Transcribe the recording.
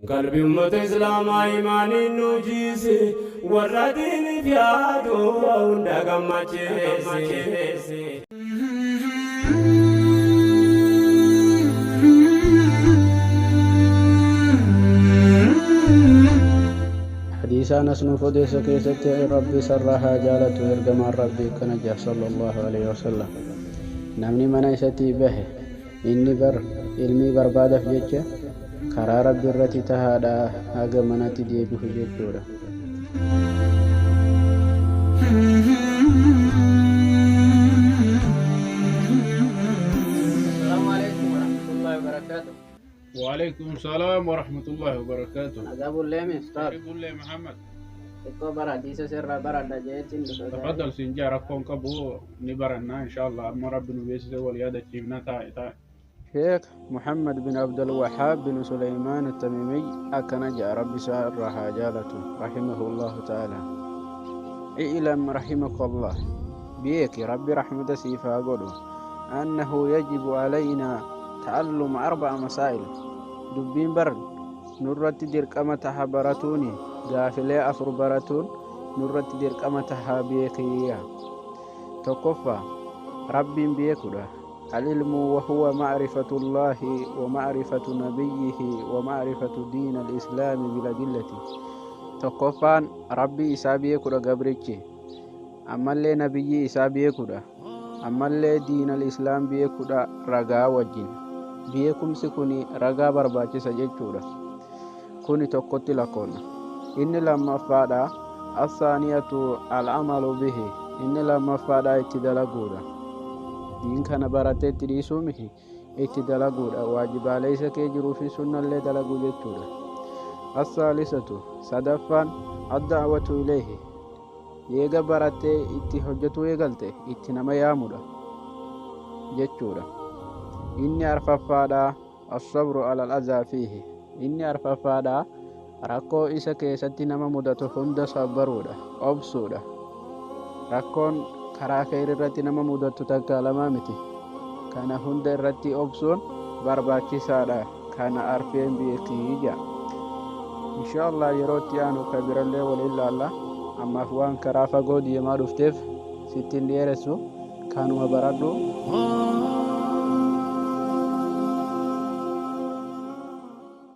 Qalbii ummata Islaamaa imaaniin nu jiisi, warra diiniif yaadu hunda gammachiisi. Hadiisa Anas nuuf odeesse keessatti Rabbi isarraa haa jaalatu ergamaan Rabbii akkana jedha sallallahu alaihi wasallam namni mana isatii bahe Inni bar ilmii barbaadaf jecha karaa Rabbi irratti tahaadha haga manatti deebihu jechuudha. Assalamu alaikum warahmatullahi wabarakatuh. وعليكم السلام ورحمة الله وبركاته. Nagaa bulleemi ustaaz. يقول لي محمد. Xiqqoo bara hadiisa sirraa baradha jeetiin dhufe. تفضل سنجا ركون قبو نبرنا إن شاء الله أما ربنا بيسس واليادة تشيفنا تاي تاي. Sheekh Muhammad bin Abdul Wahhaab bin Suleymaan Attamimiy akkana je'a Rabbi isaa irraa haa jaalatu rahimahullahu ta'ala I'lam rahimakallah beeki Rabbi rahmata siif haa godhu annahu yajibu alaynaa ta'alluma arba'a masaa'il dubbiin bar nurratti dirqama taha baratuuni gaafilee afur baratuun nurratti dirqama taha beekiyya tokkoffaa Rabbiin beekudha Al-ilmu wa huwa ma'rifatullaahi wa ma'rifatu nabiyyihi wa ma'rifatu diin al-islaami bil-adillati. Tokkoffaan Rabbii isaa beekudha gabrichi. Ammallee nabiyyii isaa beekudha. Ammallee diin al-islaam beekudha ragaa wajjin. Beekumsi kuni ragaa barbaachisa jechuudha. Kuni tokkotti lakkoonna. Inni lammaffaadha As-saaniyatu al-amalu bihi inni lammaffaadha itti dalaguudha. Diin kana barattee itti dhiisuu miti itti dalaguudha. Waajibaalee isa kee jiruu fi sunnallee dalaguu jechuudha. As-saalisatu sadaffaan ad-da'watu ilayhi eega barattee itti hojjetuu eegalte itti nama yaamudha jechuudha. Inni arfaffaadha As-sabru alal azaa fiihi. Inni arfaffaadhaa rakkoo isa keessatti nama mudatu hunda sabbaruudha, obsuudha. Rakkoon karaa kheyri irratti nama mudattu takkaa lamaa miti. Kana hunda irratti obsuun barbaachisaadha. Kana arfeen beeki ja'a. Inshaa Allah yeroo itti aanu ka birallee waliin laalla. Ammaaf waan karaa fagoo deemaa dhufteef sitti hin dheeressu. Kanuma baradhu.